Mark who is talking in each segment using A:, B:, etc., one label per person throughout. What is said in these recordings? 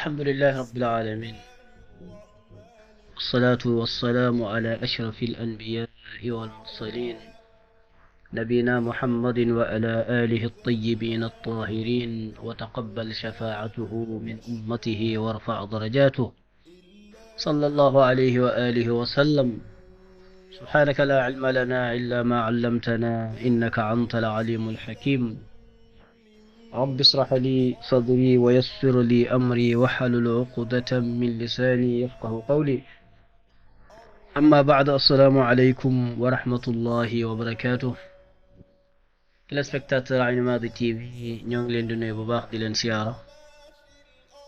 A: الحمد لله رب العالمين، والصلاة والسلام على أشرف الأنبياء والمرسلين، نبينا محمد وعلى آله الطيبين الطاهرين، وتقبل شفاعته من أمته وارفع درجاته، صلى الله عليه وآله وسلم. سبحانك لا علم لنا إلا ما علمتنا إنك أنت العليم الحكيم. رب اشرح لي صدري ويسر لي أمري واحلل عقدة من لساني يفقه قولي. أما بعد، السلام عليكم ورحمة الله وبركاته. téléspectateur Aynu Maadi TV ñoo ngi leen di nuyu bu baax di leen siyaara,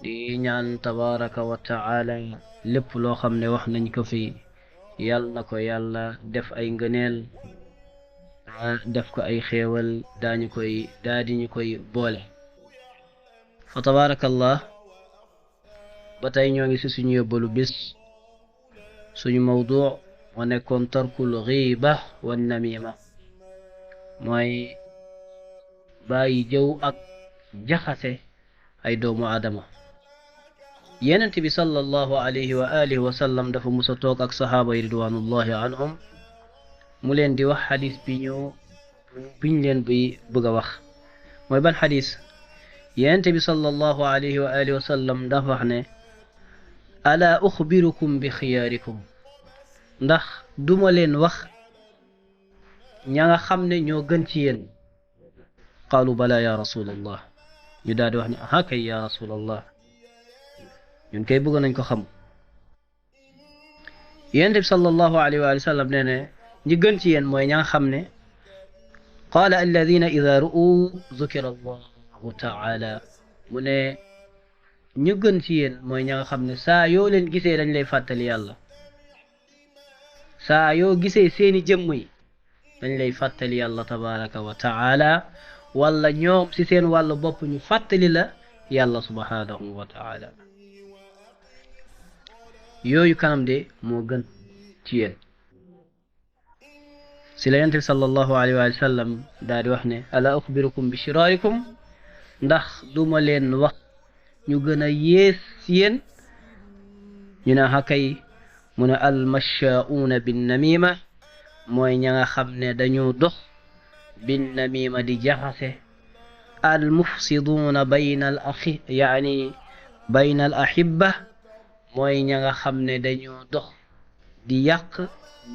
A: di ñaan tabaraka wa taala lépp loo xam ne wax nañ ko fi yàlla na ko yàlla def ay ngëneel, def ko ay xéewal, daadiñu koy boole fa tabarakallah. ba tey ñoo ngi ci suñu yóbbalu bis, suñu mawdu wa nekkoon tarkul ghiba wan namima, mooy bàyyi jëw ak jaxase ay doomu aadama. yenent bi sallallahu alayhi wa alihi wa sallam dafa musa toog ak sahaaba yi ridwanullahi anhum, mu leen di wax xadis biñ leen bi bëgg a wax. mooy ban xadis? yenent bi sallallahu alayhi wa alihi wa sallam dafa wax ne, ala uxbirukum bi xiyaarikum, ndax duma leen wax ña nga xam ne ñoo gën ci yéen. qaalu bala ya rasulallah, ñu daal di wax ne aha kay ya rasulallah, ñun kay bëgg nañ ko xam. yonent bi sallallahu alayhi wa sallam nee ne ñi gën ci yéen mooy ña nga xam ne qaala alladina ida ru'u zukira allahu taala, mu ne ñu gën ci yéen mooy ña nga xam ne saa yoo leen gisee dañ lay fàttali yàlla, saa yoo gisee seeni jëmm yi dañ lay fàttali yàlla tabaraka wa taala, wala ñoom ci seen wàllu bopp ñu fàttali la yàlla subhanahu wa taala. yooyu kanam de moo gën ci yéen. si la yonent bi sallallahu alayhi wa sallam daal di wax ne, ala uxbirukum bi shiraarikum, ndax duma leen wax ñu gën a yées ci yéen. ñu ne hakay, mu ne almashaa'uuna bin namima, mooy ña nga xam ne dañu dox bin namima di jaxase, al mufsiduuna bayna al axi bayna al ahibba, mooy ña nga xam ne dañoo dox di yàq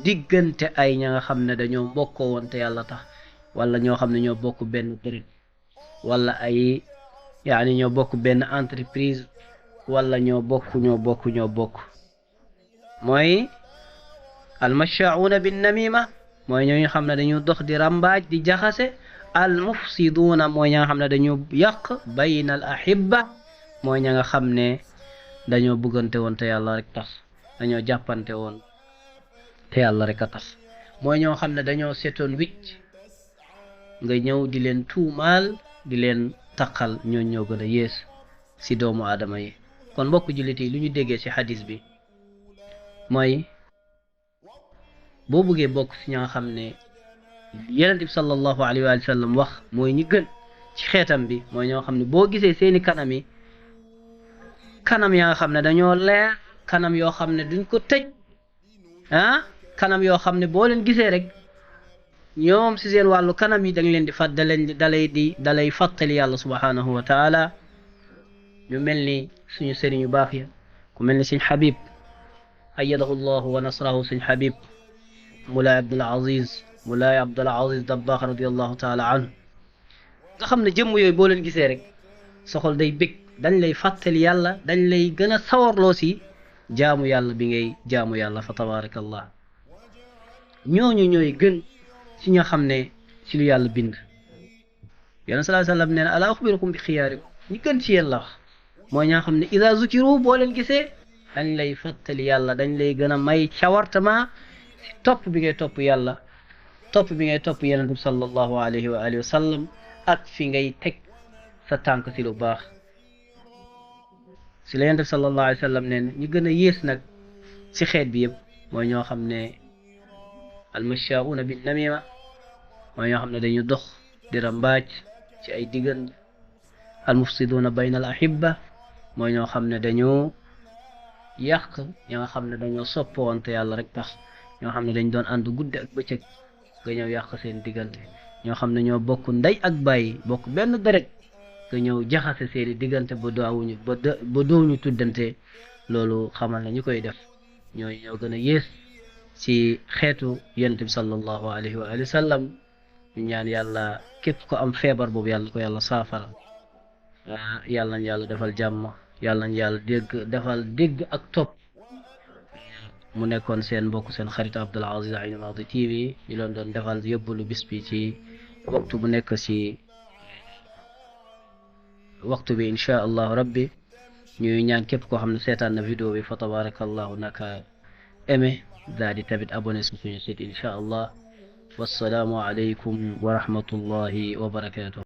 A: diggante ay ña nga xam ne dañoo mbokkoo woon te yàlla tax, wala ñoo xam ne ñoo bokk benn dërët, wala ay ñoo bokk benn entreprise, wala ñoo bokk mooy almashaa'uuna bin namima, mooy ñoo xam ne dañu dox di rambaaj di jaxase. al mufsiduuna mooy ña nga xam ne dañu yàq bayna al ahibba, mooy ña nga xam ne dañoo bëggante woon te yàlla rek tax, dañoo jàppante woon te yàlla rek a tax. mooy ñoo xam ne dañoo setoon wicc, nga ñëw di leen tuumaal, di leen taqal, ñoo gën a yées ci doomu aadama yi. kon mbokk jullit yi, lu ñu déggee ci xadis bi mooy boo bëggee bokk ci ña nga xam ne yonent bi sallallahu alayhi wa sallam wax mooy ñi gën ci xeetam bi, mooy ñoo xam ne boo gisee seeni kanam yi, kanam yaa nga xam ne dañoo leer, kanam yoo xam ne duñ ko tëj, kanam yoo xam ne boo leen gisee rek ñoom ci seen wàllu kanam yi dañ leen di dalay fàttali yàlla subhanahu wa taala. ñu mel ni suñu sëriñ yu baax ya, ku mel ni sëñ Habib ayyadahu llahu wa nasrahu, sëñ Habib Moulay Abdul Aziz Dabbaax radiyallahu taala anhu, nga xam ne jëmm yooyu boo leen gisee rek sa xol day bég, dañ lay fàttali yàlla, dañ lay gën a sawarloo si jaamu yàlla bi ngay jaamu yàlla fa tabarakallah. ñooñu ñooy gën ci ñoo xam ne ci lu yàlla bind. yonent sallallahu alayhi wa sallam nee na, ala uxbirukum bi xiyaarikum, ñi gën ci yéen la wax mooy ñaa xam ne ida zukiru, boo leen gisee dañ lay fàttali yàlla, dañ lay gën a may cawartama si topp bi ngay topp yàlla, topp bi ngay topp yonent bi sallallahu alayhi wa alihi wa sallam, ak fi ngay teg sa tànk si lu baax. si la yonent bi sallallahu alayhi wa sallam nee na ñu gën a yées nag si xeet bi yëpp mooy ñoo xam ne almashaa'uuna bin namima, mooy ñoo xam ne dañu dox di rambaaj ci ay diggante. almufsiduuna bayna al ahibba, mooy ñoo xam ne dañoo yàq ñi nga xam ne dañoo soppawante yàlla rek tax ñoo xam ne dañ doon ànd guddi ak bëccëg nga ñëw yàq seen diggante ñoo xam ne ñoo bokk ndey ak bàyyi bokk benn deret nga ñëw jaxase seeni diggante ba daawuñu ba doowuñu tuddante loolu xamal ne ñu koy def ñooy ñoo gën a yées ci xeetu yonent bi sallallahu alayhi wa alihi wa sallam ñu ñaan yàlla képp ko am feebar boobu yàlla ko yàlla saafara yàlla nañ yàlla defal jàmm yàlla nañ yàlla defal dégg ak topp mu nekkoon seen mbokk seen xarit Abdul Aziz Ayn Madi TV ñu leen doon defal yóbbalu bis bi ci waxtu bu nekk ci waxtu bi insha allahu rabbi ñuy ñaan képp koo xam ne seetaan na vidéo bi fa tabarakallahu naka aimé daal di tamit abonné si suñu site insha allah wassalaamu alaykum wa rahmatullahi wa barakatuh